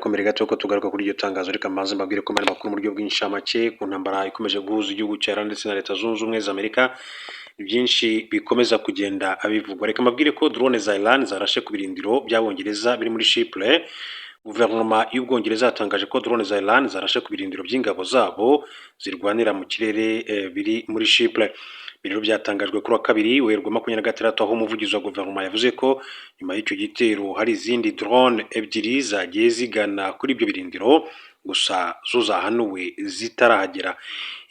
Ariko mbere gato ko tugaruka kuri iryo tangazo, reka mbanze mbabwire ko mari makuru mu buryo bw'inshamake ku ntambara ikomeje guhuza igihugu cya Iran ndetse na Leta Zunze Ubumwe za Amerika. Byinshi bikomeza kugenda abivugwa. Reka mbabwire ko drone za Iran zarashe ku birindiro by'Abongereza biri muri Chypre. Guverinoma y'Ubwongereza yatangaje ko drone za Iran zarashe ku birindiro by'ingabo zabo zirwanira mu kirere biri muri Chypre. Ibi rero byatangajwe kuri wa kabiri, Werurwe 26, aho umuvugizi wa guverinoma yavuze ko nyuma y'icyo gitero hari izindi drone ebyiri zagiye zigana kuri ibyo birindiro, gusa zo zahanuwe zitarahagera.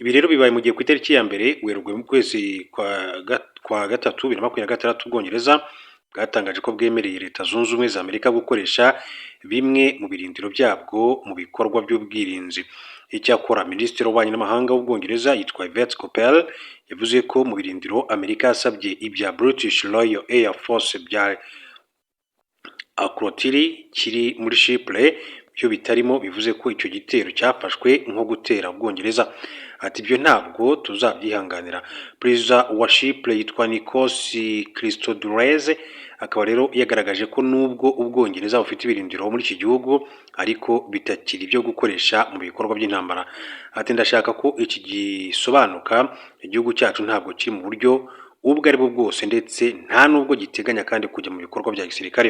Ibi rero bibaye mu gihe ku itariki ya 1 Werurwe mu kwezi kwa gatatu 2026, Ubwongereza bwatangaje ko bwemereye Leta Zunze Ubumwe za Amerika gukoresha bimwe mu birindiro byabwo mu bikorwa by'ubwirinzi. Icyakora Minisitiri w'Ububanyi n'Amahanga w'Ubwongereza yitwa Yvette Cooper yavuze ko mu birindiro Amerika yasabye, ibya British Royal Air Force bya Akrotiri kiri muri Chypre, byo bitarimo, bivuze ko icyo gitero cyafashwe nko gutera Ubwongereza. Ati: "Ibyo ntabwo tuzabyihanganira." Perezida wa Chypre yitwa Nikos Christodoulides akaba rero yagaragaje ko nubwo Ubwongereza bufite ibirindiro muri iki gihugu, ariko bitakiri ibyo gukoresha mu bikorwa by'intambara. Ati: "Ndashaka ko iki gisobanuka: igihugu cyacu ntabwo kiri mu buryo ubwo ari bwo bwose, ndetse nta nubwo giteganya kandi kujya mu bikorwa bya gisirikare."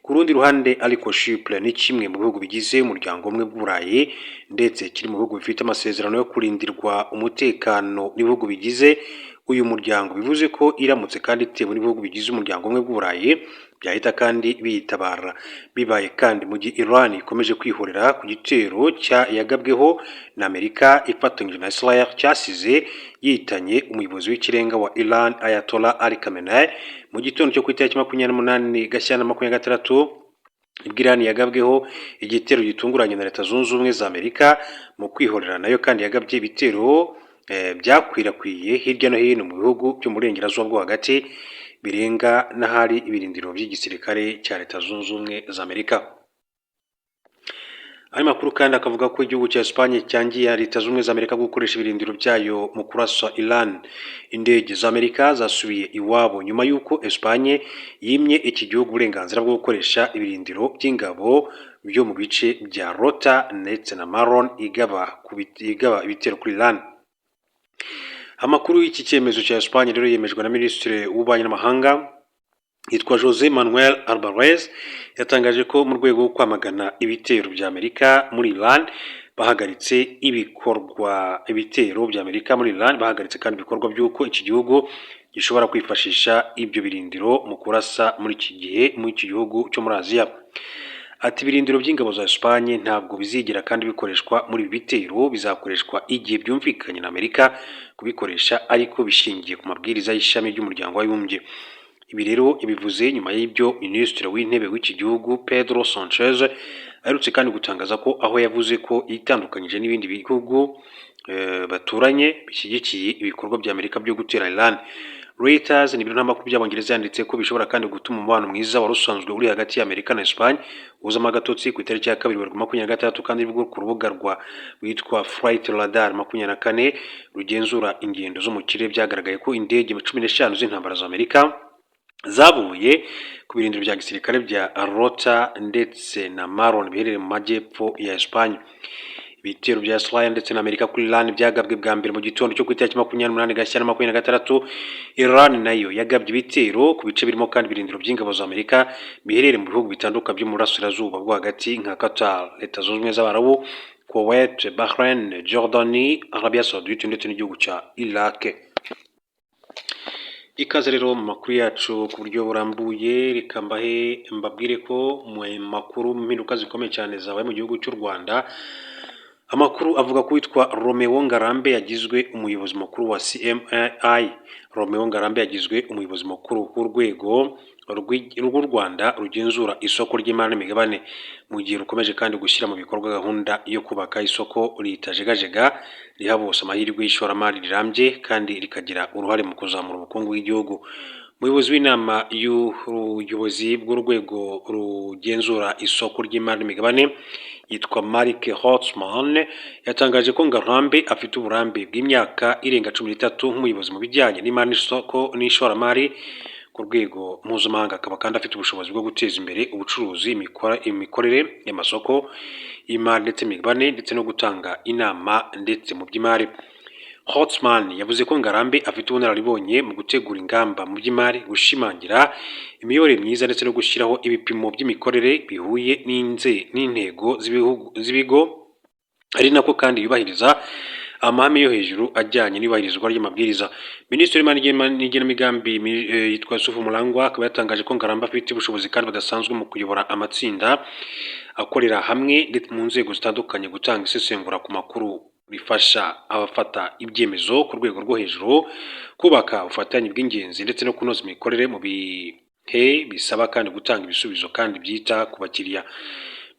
Ku rundi ruhande ariko, Chypre ni kimwe mu bihugu bigize umuryango umwe bw'Uburayi, ndetse kiri mu bihugu bifite amasezerano yo kurindirwa umutekano n'ibihugu bigize uyu muryango, bivuze ko iramutse kandi itewe n'ibihugu bigize umuryango umwe bw'Uburayi byahita kandi biyitabara. Bibaye kandi mu gihe Iran ikomeje kwihorera ku gitero cya yagabweho na Amerika ifatanyije na Israel, cyasize yitanye umuyobozi w'ikirenga wa Iran, Ayatollah Ali Khamenei, mu gitondo cyo ku itariki 28 Gashyantare 26, nibwo Iran yagabweho igitero gitunguranye na Leta Zunze Ubumwe za Amerika. Mu kwihorera nayo kandi yagabye ibitero byakwirakwiye hirya no hino mu bihugu byo mu burengerazuba bwo hagati, birenga n'ahari ibirindiro by'igisirikare cya Leta Zunze Ubumwe za Amerika. Aya makuru kandi akavuga ko igihugu cya Espagne cyangiye Leta Zunze Ubumwe za Amerika gukoresha ibirindiro byayo mu kurasa Iran. Indege za Amerika zasubiye iwabo nyuma y'uko Espagne yimye iki gihugu uburenganzira bwo gukoresha ibirindiro by'ingabo byo mu bice bya Rota ndetse na Maron igaba ibitero kuri Iran. Amakuru y'iki cyemezo cya Espagne rero yemejwe na Minisitiri w'Ububanyi n'Amahanga yitwa Jose Manuel Alvarez. Yatangaje ko mu rwego rwo kwamagana ibitero bya Amerika muri Iran bahagaritse ibikorwa, ibitero bya Amerika muri Iran, bahagaritse kandi ibikorwa by'uko iki gihugu gishobora kwifashisha ibyo birindiro mu kurasa muri iki gihe muri iki gihugu cyo muri Aziya. Ati: "Ibirindiro by'ingabo za Espagne ntabwo bizigera kandi bikoreshwa muri ibi bitero. Bizakoreshwa igihe byumvikanye na Amerika kubikoresha, ariko bishingiye ku mabwiriza y'ishami ry'Umuryango w'Abibumbye." Ibi rero yabivuze nyuma y'ibyo Minisitiri w'Intebe w'iki gihugu Pedro Sanchez aherutse kandi gutangaza, ko aho yavuze ko yitandukanyije n'ibindi bihugu baturanye bishyigikiye ibikorwa bya Amerika byo gutera Iran. Reuters ni ibiro ntaramakuru by'Abongereza yanditse ko bishobora kandi gutuma umubano mwiza wari usanzwe uri hagati ya Amerika na Espagne uzamo agatotsi. Ku itariki ya 2 Werurwe 26 kandi nibwo ku rubuga rwa witwa Flight Radar 24 rugenzura ingendo zo mu kirere byagaragaye ko indege 15 z'intambara za Amerika zavuye ku birindiro bya gisirikare bya Rota ndetse na Maron biherereye mu majyepfo ya Espagne. Ibitero bya Israel ndetse na Amerika kuri Iran byagabwe bwa mbere mu gitondo cyo ku itariki 28 Gashyantare 26. Iran nayo yagabye ibitero ku bice birimo kandi ibirindiro by'ingabo za Amerika biherereye mu bihugu bitandukanye byo mu burasirazuba bwo hagati nka Qatar, Leta Zunze Ubumwe z'Abarabu, Kuwait, Bahrain, Jordanie, Arabia Saoudite ndetse n'igihugu cya Iraq. Ikaze rero mu makuru yacu ku buryo burambuye. Reka mbahe mbabwire ko mu makuru mpinduka zikomeye cyane zabaye mu gihugu cy'u Rwanda. Amakuru avuga ko witwa Romeo Ngarambe yagizwe umuyobozi mukuru wa CMI. Romeo Ngarambe yagizwe umuyobozi mukuru w'urwego rw'u Rwanda rugenzura isoko ry'imari n'imigabane, mu gihe rukomeje kandi gushyira mu bikorwa gahunda yo kubaka isoko ritajegajega, riha bose amahirwe y'ishoramari rirambye kandi rikagira uruhare mu kuzamura ubukungu bw'igihugu. Umuyobozi w'inama y'ubuyobozi bw'urwego rugenzura isoko ry'imari n'imigabane yitwa Mark Holtzman yatangaje ko Ngarambe afite uburambe bw'imyaka irenga 13 nk'umuyobozi mu bijyanye n'imari n'isoko n'ishoramari. ku rwego mpuzamahanga. Akaba kandi afite ubushobozi bwo guteza imbere ubucuruzi, imikorere y'amasoko y'imari ndetse n'imigabane, ndetse no gutanga inama ndetse mu by'imari. Holtzman yavuze ko Ngarambe afite ubunararibonye mu gutegura ingamba mu by'imari, gushimangira imiyoborere myiza ndetse no gushyiraho ibipimo by'imikorere bihuye n'intego z'ibigo, ari nako kandi yubahiriza amahame yo hejuru ajyanye n'iyubahirizwa ry'amabwiriza. Minisitiri w'Imari n'Igenamigambi yitwa Yusufu Murangwa akaba yatangaje ko Ngarambe afite ubushobozi kandi budasanzwe mu kuyobora amatsinda akorera hamwe mu nzego zitandukanye, gutanga isesengura ku makuru rifasha abafata ibyemezo ku rwego rwo hejuru, kubaka ubufatanye bw'ingenzi ndetse no kunoza imikorere mu bihe bisaba kandi gutanga ibisubizo kandi byita ku bakiriya.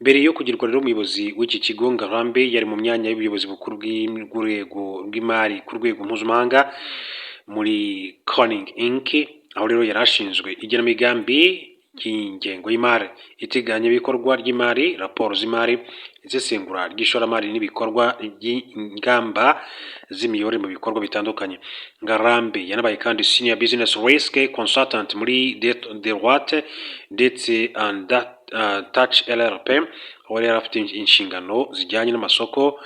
Mbere yo kugirwa rero umuyobozi w'iki kigo, Ngarambe yari mu myanya y'ubuyobozi bukuru bw'urwego rw'imari ku rwego mpuzamahanga muri Corning Inc., aho rero yari ashinzwe igenamigambi ry'ingengo y'imari, iteganyabikorwa ry'imari, raporo z'imari, isesengura ry'ishoramari n'ibikorwa by'ingamba z'imiyoborere mu bikorwa bitandukanye. Ngarambe yanabaye kandi senior business risk consultant muri Deloitte ndetse and Touche LLP, aho yari afite inshingano zijyanye n'amasoko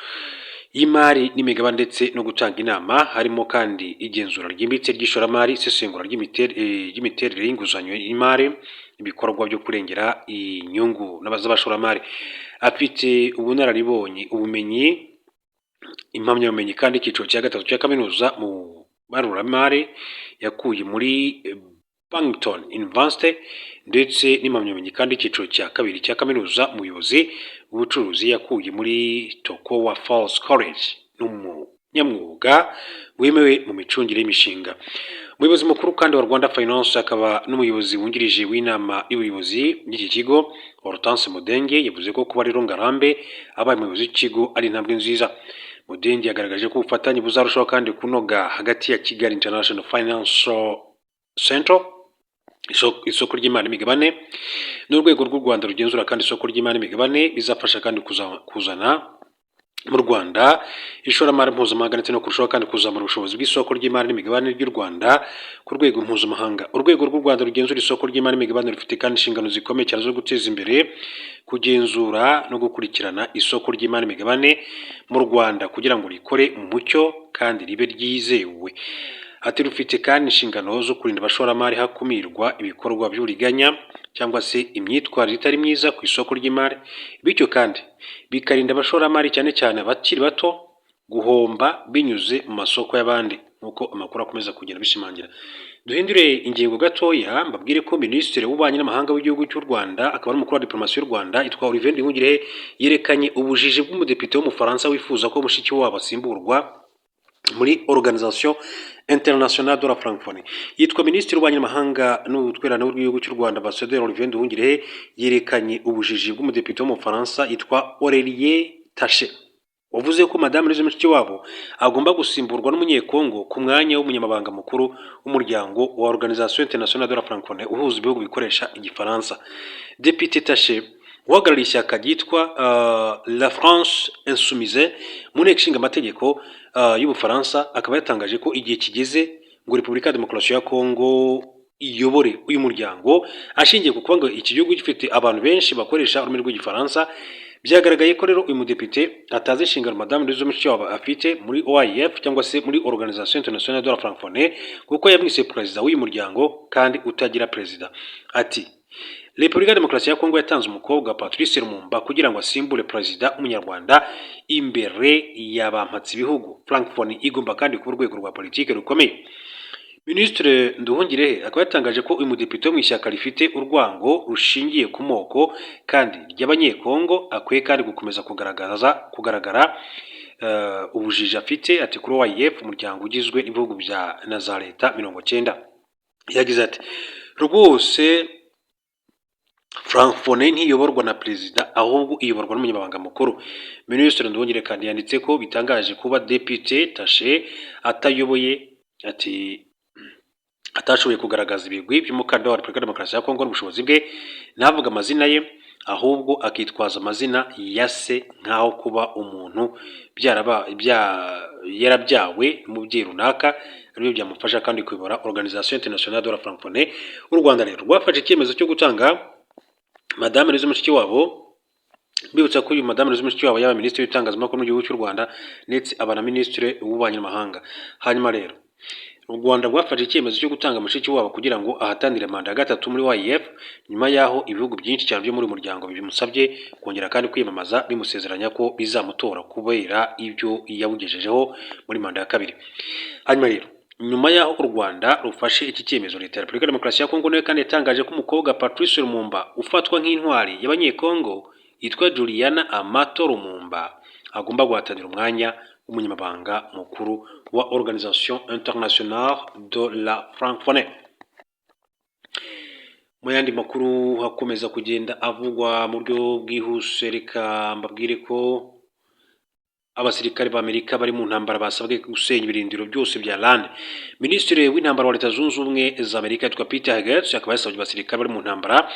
y'imari n'imigabane ndetse no gutanga inama, harimo kandi igenzura ryimbitse ry'ishoramari, isesengura ry'imiterere y'inguzanyo y'imari, ibikorwa byo kurengera inyungu z'abashoramari. Afite ubunararibonye, ubumenyi, impamyabumenyi kandi icyiciro cya gatatu cya kaminuza mu baruramari yakuye muri Binghamton University, ndetse n'impamyabumenyi kandi icyiciro cya kabiri cya kaminuza mu buyobozi bw'ubucuruzi yakuye muri Toccoa Falls College. Ni umunyamwuga wemewe mu micungire y'imishinga. Umuyobozi mukuru kandi wa Rwanda Finance akaba n'umuyobozi wungirije w'inama y'ubuyobozi y'iki kigo, Hortense Mudenge, yavuze ko kuba rero Ngarambe abaye umuyobozi w'ikigo ari intambwe nziza. Mudenge yagaragaje ko ubufatanye buzarushaho kandi kunoga hagati ya Kigali International Financial Center, isoko ry'imari n'imigabane, n'urwego rw'u Rwanda rugenzura kandi isoko ry'imari n'imigabane, bizafasha kandi kuzana mu Rwanda ishoramari mpuzamahanga ndetse no kurushaho kandi kuzamura ubushobozi bw'isoko ry'imari n'imigabane ry'u Rwanda ku rwego mpuzamahanga. Urwego rw'u Rwanda rugenzura isoko ry'imari n'imigabane rufite kandi inshingano zikomeye cyane zo guteza imbere, kugenzura no gukurikirana isoko ry'imari n'imigabane mu Rwanda kugira ngo rikore mu mucyo kandi ribe ryizewe. Ati: "Rufite kandi inshingano zo kurinda abashoramari hakumirwa ibikorwa by'uburiganya cyangwa se imyitwarire itari myiza ku isoko ry'imari, bityo kandi bikarinda abashoramari, cyane cyane abakiri bato, guhomba binyuze mu masoko y'abandi," nk'uko amakuru akomeza kugenda bishimangira. Duhindure ingingo gatoya, mbabwire ko Minisitiri w'Ububanyi n'Amahanga w'igihugu cy'u Rwanda akaba ari umukuru wa diplomasi y'u Rwanda yitwa Olivier Nduhungirehe yerekanye ubujiji bw'umudepite w'Umufaransa wifuza ko mushiki wabo asimburwa muri Organisation Internationale de la Francophonie. Yitwa Minisitiri w'Ububanyi n'Amahanga n'Ubutwererane bw'igihugu cy'u Rwanda, Ambassadeur Olivier Nduhungirehe, yerekanye ubujiji bw'umudepite w'Umufaransa yitwa Aurélien Taché wavuze ko Madamu Louise Mushikiwabo agomba gusimburwa n'Umunyekongo ku mwanya w'umunyamabanga mukuru w'umuryango wa Organisation Internationale de la Francophonie uhuza ibihugu bikoresha Igifaransa. Depite Taché uhagarariye ishyaka ryitwa La France Insoumise mu nteko ishinga amategeko y'Ubufaransa akaba yatangaje ko igihe kigeze ngo Repubulika ya Demokarasi ya Kongo iyobore uyu muryango, ashingiye ku kuba ngo iki gihugu gifite abantu benshi bakoresha ururimi rw'Igifaransa. Byagaragaye ko rero uyu mudepite atazi inshingano Madamu Louise Mushikiwabo afite muri OIF cyangwa se muri Organisation Internationale de la Francophonie, kuko yamwise perezida w'uyu muryango kandi utagira perezida. Ati: "Repubulika ya Demokarasi ya Kongo yatanze umukobwa Patrice Lumumba kugira ngo asimbure perezida w'Umunyarwanda imbere y'abampatse ibihugu. Francophonie igomba kandi kuba urwego rwa politiki rukomeye." Minisitiri Nduhungirehe akaba yatangaje ko uyu mudepite wo mu ishyaka rifite urwango rushingiye ku moko kandi ry'Abanyekongo akwiye kandi gukomeza kugaragaza kugaragara ubujiji afite, ati kuri OIF, umuryango ugizwe n'ibihugu bya na za leta 90. Yagize ati: "Rwose Francophonie ntiyoborwa na perezida, ahubwo iyoborwa n'umunyamabanga mukuru." Minisitiri Nduhungirehe kandi yanditse ko bitangaje kuba Depite Taché atayoboye, ati atashoboye kugaragaza ibigwi by'umukandida wa Repubulika ya Demokarasi ya Kongo n'ubushobozi bwe, ntavuge amazina ye, ahubwo akitwaza amazina ya se, nk'aho kuba umuntu yarabyawe n'umubyeyi runaka. aribyo byamufasha kandi kuyobora Organisation Internationale de la Francophonie. U Rwanda rero rwafashe icyemezo cyo gutanga Madame Louise Mushikiwabo. Mbibutsa ko uyu Madame Louise Mushikiwabo yaba Minisitiri w'Itangazamakuru mu gihugu cy'u Rwanda, ndetse aba na Minisitiri w'Ububanyi n'Amahanga. Hanyuma rero u Rwanda rwafashe icyemezo cyo gutanga Mushikiwabo kugira ngo ahatanire manda ya gatatu muri OIF, nyuma y'aho ibihugu byinshi cyane byo muri uyu muryango bimusabye kongera kandi kwiyamamaza, bimusezeranya ko bizamutora kubera ibyo yawugejejeho muri manda ya kabiri. Hanyuma rero nyuma y'aho u Rwanda rufashe iki cyemezo, Leta ya Repubulika ya Demokarasi ya Kongo nayo kandi yatangaje ko umukobwa Patrice Lumumba ufatwa nk'intwari y'Abanyekongo yitwa Juliana Amato Lumumba agomba guhatanira umwanya w'umunyamabanga mukuru wa Organisation Internationale de la Francophonie. Mu yandi makuru hakomeza kugenda avugwa mu buryo bwihuse, reka mbabwire ko abasirikare b'Amerika bari mu ntambara basabwe gusenya ibirindiro byose bya Iran. Minisitiri w'intambara wa Leta Zunze Ubumwe za Amerika yitwa Peter Hegseth akaba yasabye abasirikare bari mu ntambara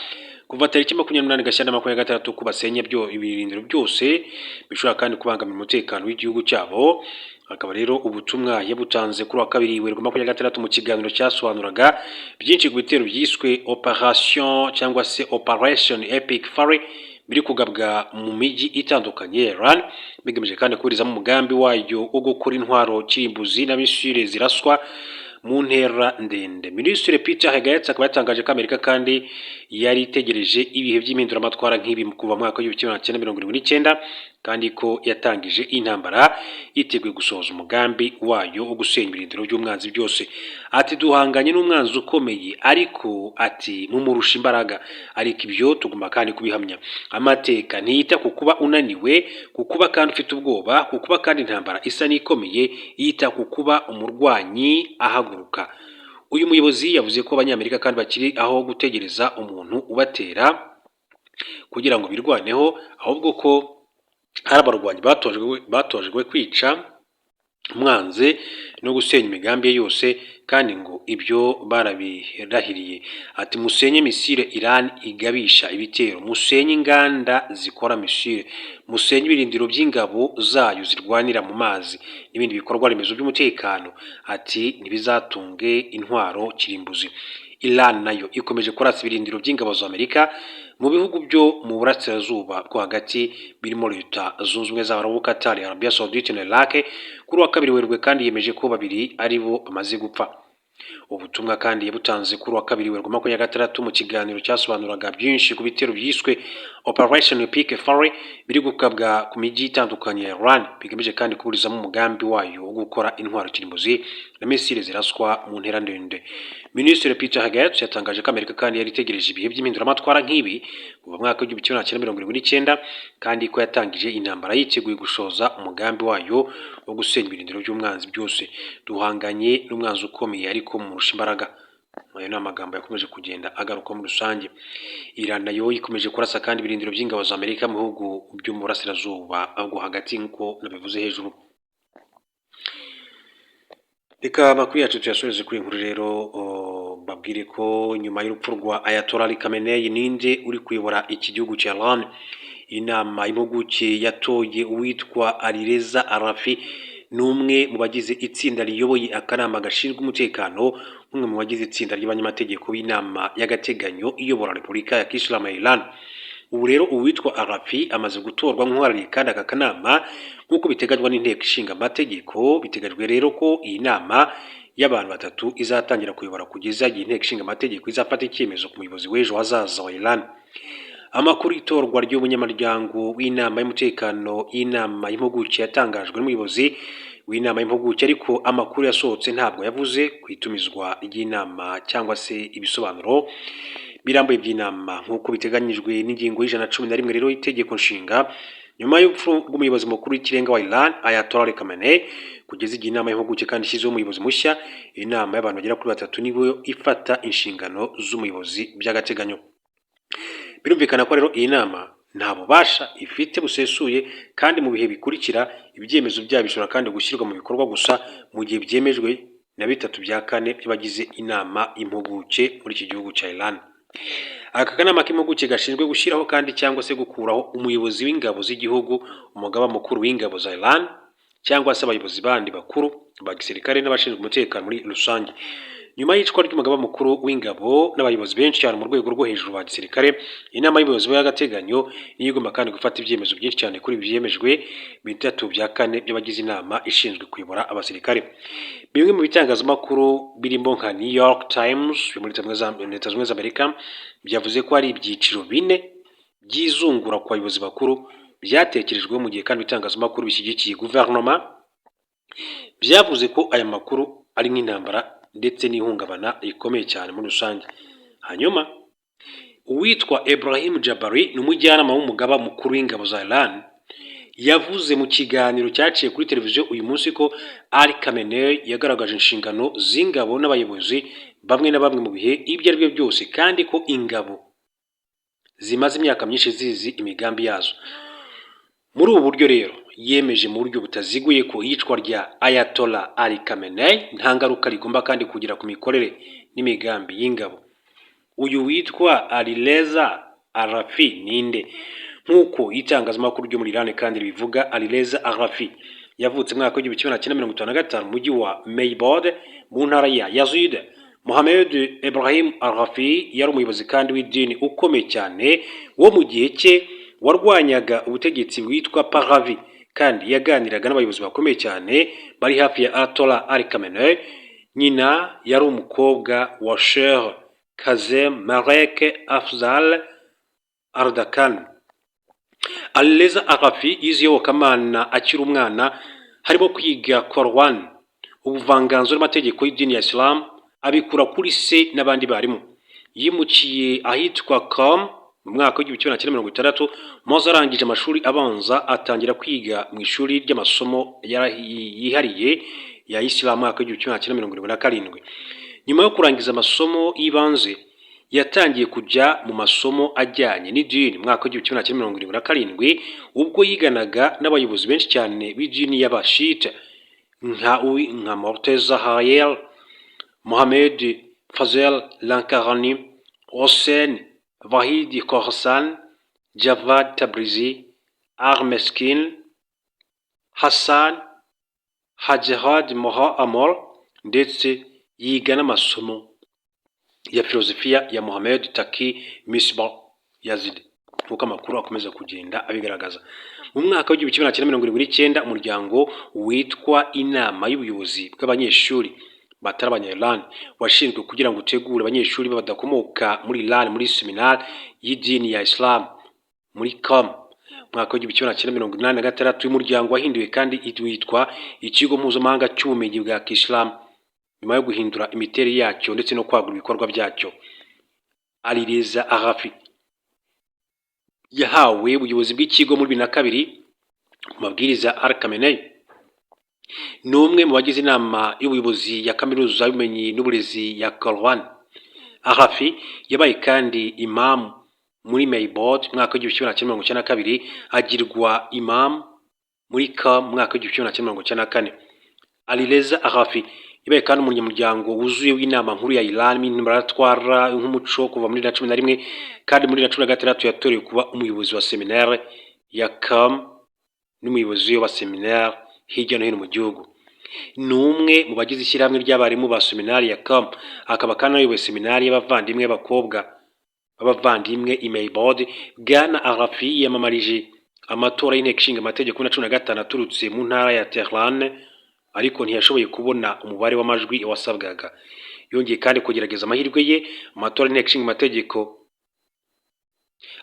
kuva tariki 28 Gashyantare 26 ko basenya byo ibirindiro byose bishobora kandi kubangamira umutekano w'igihugu cyabo. Akaba rero ubutumwa yabutanze kuri wa kabiri Werurwe 26 mu kiganiro cyasobanuraga byinshi ku bitero byiswe Operation cyangwa se Operation Epic Fury biri kugabwa mu mijyi itandukanye ya Iran, bigamije kandi kuburizamo umugambi wayo wo gukora intwaro kirimbuzi na misile ziraswa mu ntera ndende. Minisitiri Peter Hegseth akaba yatangaje ko Amerika kandi yari itegereje ibihe by'impinduramatwara nk'ibi kuva mu mwaka w'1979, kandi ko yatangije intambara yiteguye gusohoza umugambi wayo wo gusenya ibirindiro by'umwanzi byose. Ati: "Duhanganye n'umwanzi ukomeye," ariko ati: "Mumurusha imbaraga, ariko ibyo tugomba kandi kubihamya. Amateka ntiyita ku kuba unaniwe, ku kuba kandi ufite ubwoba, ku kuba kandi intambara isa n'ikomeye, yita ku kuba umurwanyi ahaguruka." Uyu muyobozi yavuze ko Abanyamerika kandi bakiri aho gutegereza umuntu ubatera kugira ngo birwaneho, ahubwo ko hari abarwanyi batojwe kwica umwanzi no gusenya imigambi ye yose, kandi ngo ibyo barabirahiriye. Ati: "Musenye misile Iran igabisha ibitero, musenye inganda zikora misile, musenye ibirindiro by'ingabo zayo zirwanira mu mazi n'ibindi bikorwa remezo by'umutekano." Ati: "Ntibizatunge intwaro kirimbuzi." Iran nayo ikomeje kurasa ibirindiro by'ingabo za Amerika mu bihugu byo mu burasirazuba bwo hagati birimo Leta Zunze Ubumwe z'Abarabu, Qatar, Arabia Saudite na Iraq. Kuri wa kabiri Werurwe kandi yemeje ko babiri ari bo bamaze gupfa. Ubutumwa kandi yabutanze kuri wa kabiri Werurwe 26 mu kiganiro cyasobanuraga byinshi ku bitero byiswe Operation Epic Fury biri gukabwa ku mijyi itandukanye ya Iran, bigamije kandi kuburizamo umugambi wayo wo gukora intwaro kirimbuzi na misile ziraswa mu ntera ndende. Minisitiri Peter Hegseth yatangaje ko Amerika kandi yari itegereje ibihe by'impinduramatwara nk'ibi kuva mu mwaka w'1979, kandi ko yatangije intambara yiteguye gushoza umugambi wayo wo gusenya ibirindiro by'umwanzi byose. "Duhanganye n'umwanzi ukomeye, ariko murusha imbaraga." Ayo ni amagambo yakomeje kugenda agaruka muri rusange. Iran nayo ikomeje kurasa kandi ibirindiro by'ingabo za Amerika mu bihugu byo mu burasirazuba bwo hagati, nk'uko nabivuze hejuru. Reka amakuru yacu tuyasoreze kuri inkuru rero babwire ko nyuma y'urupfu rwa Ayatollah Ali Khamenei, ninde uri kuyobora iki gihugu cya Iran? Inama impuguke yatoye uwitwa Alireza Arafi, ni umwe mu bagize itsinda riyoboye akanama gashinzwe umutekano, umwe mu bagize itsinda ry'abanyamategeko b'inama y'agateganyo iyobora Repubulika ya Kisilamu ya Iran. Ubu rero uwitwa Arafi amaze gutorwa nk'uhagarariye kandi aka kanama nk'uko biteganywa n'Inteko Ishinga Amategeko. Biteganyijwe rero ko iyi nama y'abantu batatu izatangira kuyobora kugeza igihe Inteko Ishinga Amategeko izafata icyemezo ku muyobozi w'ejo hazaza wa Iran. Amakuru y'itorwa ry'umunyamuryango w'inama y'umutekano y'inama y'impuguke yatangajwe n'umuyobozi w'inama y'impuguke, ariko amakuru yasohotse ntabwo yavuze ku itumizwa ry'inama cyangwa se ibisobanuro birambuye by'inama nk'uko biteganyijwe n'ingingo y'111 rero y'itegeko nshinga. Nyuma y'urupfu rw'umuyobozi mukuru w'ikirenga wa Iran, Ayatollah Ali Khamenei, kugeza igihe inama y'impuguke kandi ishyizeho umuyobozi mushya, iyi nama y'abantu bagera kuri batatu nibo ifata inshingano z'umuyobozi by'agateganyo. Birumvikana ko rero iyi nama nta bubasha ifite busesuye, kandi mu bihe bikurikira ibyemezo byayo bishobora kandi gushyirwa mu bikorwa gusa mu gihe byemejwe na 3/4 by'abagize inama y'impuguke muri iki gihugu cya Iran. Aka kanama k'impuguke gashinzwe gushyiraho kandi cyangwa se gukuraho umuyobozi w'ingabo z'igihugu, umugaba mukuru w'ingabo za Iran cyangwa se abayobozi bandi bakuru. ba gisirikare n'abashinzwe umutekano muri rusange. Nyuma y'icwa ry'umugaba mukuru w'ingabo n'abayobozi benshi cyane mu rwego rwo hejuru ba gisirikare, inama y'ubuyobozi bw'agateganyo niyo igomba kandi gufata ibyemezo byinshi cyane kuri ibi byemejwe bitatu bya kane by'abagize inama ishinzwe kuyobora abasirikare. Bimwe mu bitangazamakuru birimo nka New York Times yo muri Leta Zunze Ubumwe za Amerika byavuze ko hari ibyiciro bine by'izungura ku bayobozi bakuru byatekerejweho, mu gihe kandi ibitangazamakuru bishyigikiye guverinoma byavuze ko aya makuru ari nk'intambara ndetse n'ihungabana rikomeye cyane muri rusange. Hanyuma uwitwa Ibrahim Jabari ni umujyanama w'umugaba mukuru w'ingabo za Iran, yavuze mu kiganiro cyaciye kuri televiziyo uyu munsi ko Ali Khamenei yagaragaje inshingano z'ingabo n'abayobozi bamwe na bamwe mu bihe ibyo ari byo byose, kandi ko ingabo zimaze imyaka myinshi zizi imigambi yazo. Muri ubu buryo rero yemeje mu buryo butaziguye ko iyicwa rya Ayatollah Ali Khamenei nta ngaruka rigomba kandi kugira ku mikorere n'imigambi y'ingabo. Uyu witwa Alireza Arafi ninde? Nk'uko itangazamakuru ryo muri Iran kandi ribivuga, Alireza Arafi yavutse mu mwaka w'1955 mu mujyi wa Meybod mu ntara ya Yazid. Mohamed Ibrahim Arafi yari umuyobozi kandi w'idini ukomeye cyane wo mu gihe cye warwanyaga ubutegetsi bwitwa Pahlavi, kandi yaganiraga n'abayobozi bakomeye cyane bari hafi ya Ayatollah Ali Khamenei. Nyina yari umukobwa wa Sheikh Kazem Malek Afzal Ardakan. Alireza Arafi yize iyobokamana akiri umwana, harimo kwiga Koran, ubuvanganzo n'amategeko y'idini ya Islam, abikura kuri se n'abandi barimu. Yimukiye ahitwa Qom mu mwaka w'1960, maze arangije amashuri abanza atangira kwiga mu ishuri ry'amasomo yihariye ya Isilamu mu mwaka w'1977. Nyuma yo kurangiza amasomo y'ibanze, yatangiye kujya mu masomo ajyanye n'idini mu mwaka w'1977, ubwo yiganaga n'abayobozi benshi cyane b'idini y'Abashite nka Morteza Hayel, Mohamed Fazel Lankarani, Hossein Vahidi Khorasan, Javad Tabrizi, Armeskin, Hassan Hajehad Moha Amor, ndetse yiga n'amasomo ya filozofiya ya Mohamed Taki Misbah Yazid, nk'uko amakuru akomeza kugenda abigaragaza. Mu mwaka w'1979, umuryango witwa Inama y'Ubuyobozi bw'Abanyeshuri batari Abanya-Iran washinzwe kugira ngo utegure abanyeshuri badakomoka muri Iran muri seminari y'idini ya Islam muri Qom. Mwaka w'1986, uyu muryango wahinduwe kandi witwa Ikigo Mpuzamahanga cy'Ubumenyi bwa Kisilamu, nyuma yo guhindura imiterere yacyo ndetse no kwagura ibikorwa byacyo. Alireza Arafi yahawe ubuyobozi bw'ikigo muri 2002 ku mabwiriza ya Al Khamenei. Ni umwe mu bagize inama y'ubuyobozi ya Kaminuza y'Ubumenyi n'Uburezi ya Koran. Arafi yabaye kandi imamu muri Meybod mu mwaka w'1992, agirwa imamu muri Qom mu mwaka w'1994. Alireza Arafi yabaye kandi umunyamuryango wuzuye w'Inama Nkuru ya Iran y'Impinduramatwara nk'umuco kuva muri 2011, kandi muri 2016 yatorewe kuba umuyobozi wa seminaire ya Qom n'umuyobozi wa seminaire hirya no hino mu gihugu. Ni umwe mu bagize ishyirahamwe ry'abarimu ba seminari ya Qom, akaba kandi ayoboye seminari y'abavandimwe b'abakobwa b'abavandimwe i Meybod. Bwana Arafi yiyamamarije amatora y'Inteko Ishinga Amategeko 2015 aturutse mu ntara ya Tehran, ariko ntiyashoboye kubona umubare w'amajwi wasabwaga. Yongeye kandi kugerageza amahirwe ye mu matora y'Inteko Ishinga Amategeko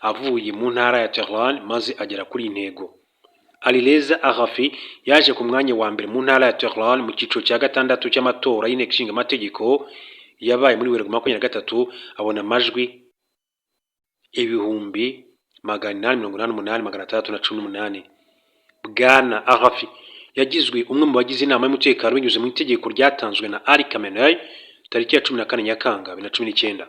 avuye mu ntara ya Tehran, maze agera kuri iyi ntego. Alireza Arafi yaje ku mwanya wa mbere mu ntara ya Tehran mu cyiciro cya gatandatu cy'amatora y'Inteko Ishinga Amategeko yabaye muri Werurwe 23, abona amajwi 888,618. Bwana Arafi yagizwe umwe mu bagize inama y'umutekano binyuze mu itegeko ryatanzwe na Ali Khamenei tariki ya 14 Nyakanga 2019.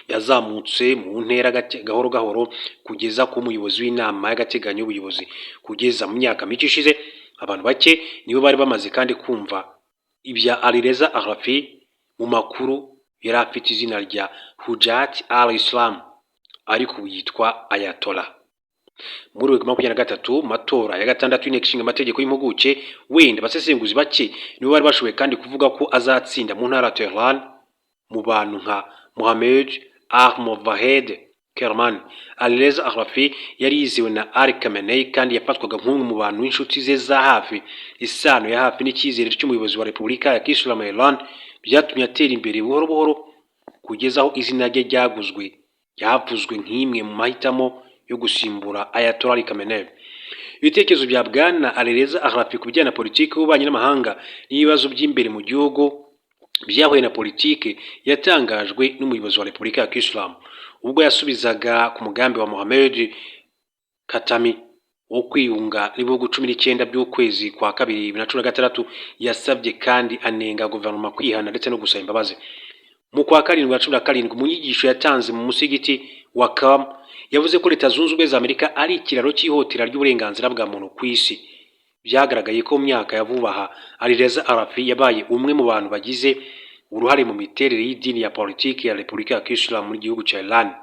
Yazamutse mu ntera gahoro gahoro kugeza ku muyobozi w'inama y'agateganyo y'ubuyobozi. Kugeza mu myaka mike ishize, abantu bake nibo bari bamaze kandi kumva ibya Alireza Arafi. Mu makuru yari afite izina rya Hujjat al Islam, ariko ubu yitwa Ayatollah. Muri 2023, mu matora ya gatandatu y'Inteko Ishinga Amategeko y'Impuguke, wenda abasesenguzi bake nibo bari bashoboye kandi kuvuga ko azatsinda mu ntara ya Tehran mu bantu nka Mohamed Ahmovahed Kerman. Alireza Arafi yari yizewe na Ali Khamenei kandi yafatwaga nk'umwe mu bantu b'inshuti ze za hafi. Isano ya hafi n'icyizere cy'umuyobozi wa Repubulika ya Kisilamu ya Iran byatumye atera imbere buhoro buhoro kugeza aho izina rye ryaguzwe, ryavuzwe nk'imwe mu mahitamo yo gusimbura Ayatollah Ali Khamenei. Ibitekerezo bya Bwana Alireza Arafi ku bijyanye na politiki y'ububanyi n'amahanga n'ibibazo by'imbere mu gihugu byahuye na politiki yatangajwe n'umuyobozi wa Repubulika ya Kisilamu ubwo yasubizaga ku mugambi wa Mohamed Khatami wo kwiyunga n'ibihugu 19 by'ukwezi kwa kabiri 2016. Yasabye kandi anenga guverinoma kwihana ndetse no gusaba imbabazi. Mu kwa karindwi na 17, mu nyigisho yatanze mu musigiti wa Qom, yavuze ko Leta Zunze Ubumwe za Amerika ari ikiraro cy'ihohotera ry'uburenganzira bwa muntu ku isi. Byagaragaye ko mu myaka ya vuba aha Alireza Arafi yabaye umwe mu bantu bagize uruhare mu miterere y'idini ya politiki ya Repubulika ya Kisilamu mu gihugu cya Iran.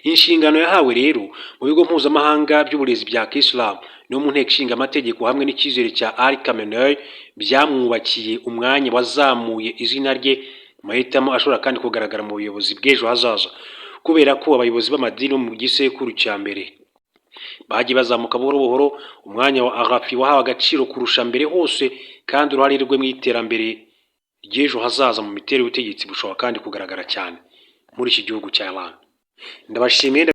Inshingano yahawe rero mu bigo mpuzamahanga by'uburezi bya Kisilamu no mu Nteko Ishinga Amategeko hamwe n'icyizere cya Ali Khamenei byamwubakiye umwanya wazamuye izina rye mu mahitamo ashobora kandi kugaragara mu buyobozi bw'ejo hazaza. Kubera ko abayobozi b'amadini bo mu gisekuru cya mbere bagiye bazamuka buhoro buhoro, umwanya wa Arafi wahawe agaciro kurusha mbere hose, kandi uruhare rwe mu iterambere ry'ejo hazaza mu miterere y'ubutegetsi bushobora kandi kugaragara cyane muri iki gihugu cya Iran. Ndabashimiye.